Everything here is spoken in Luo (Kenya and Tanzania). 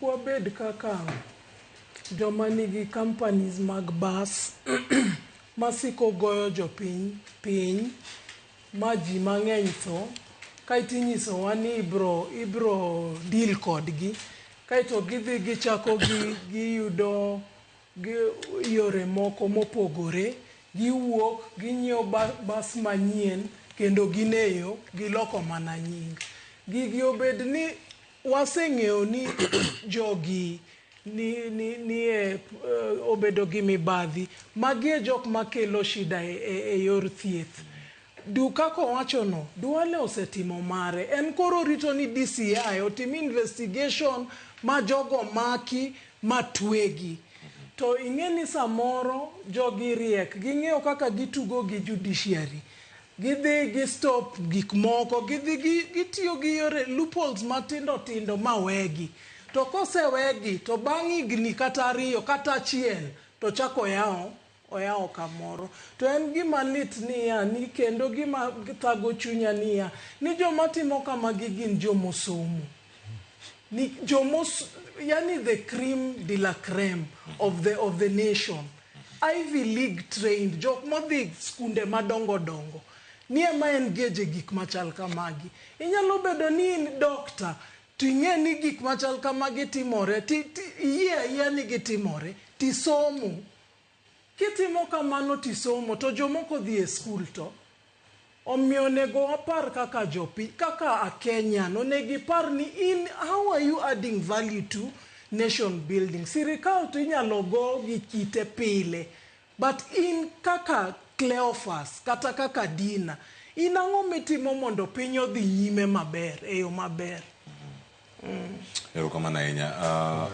Wabed kaka joma nigi companies mag bus masiko goyo jopiny piny ma ji mang'eny tho kaeto inyisowa ni ibro deal kodgi kaeto gidhi gichako giyudo yore moko mopogore giwuok ginyiewo bus manyien kendo gin e yo giloko mana nying. Gigi obed ni waseng'eyo ni jogi ni e obedo gi mibadhi. Magi e jok makelo shida e yor thieth. Du kaka owacho no, Duale osetimo mare. En koro orito ni DCI otim investigation ma jogo maki ma twegi. To ing'e ni samoro jogi riek, ging'eyo kaka gitugo gi judiciary. Gidhi gi stop gik moko, gidhi gitiyo gi yore loopholes matindo tindo ma wegi. To kosewegi to bang' higni kata 2 kata 1 to chako oyawo kamoro. To en gima lit niya ni kendo gima thago chunya niya ni joma timo kamagi gin jomosomo. Ni jomos yani the cream de la creme of the nation. Ivy League trained, jok modhi skunde madongo dongo. Ni ema engage e gik machal kamagi. Inyalo bedo ni in doctor to ing'e ni gik machal kamagi timore ti iyie ayia ni gitimore tisomo. Kitimo kamano tisomo to jomoko dhi e skul to. Omiyo onego wapar kaka jopiny, kaka a Kenyan, onego ipar ni in how are you adding value to nation building. Sirikal to inyalo go gi kite pile, but in kaka Cleophas kata kaka Dina, in ang'o mitimo mondo piny odhi nyime maber, e yo maber? Erokamano ahinya.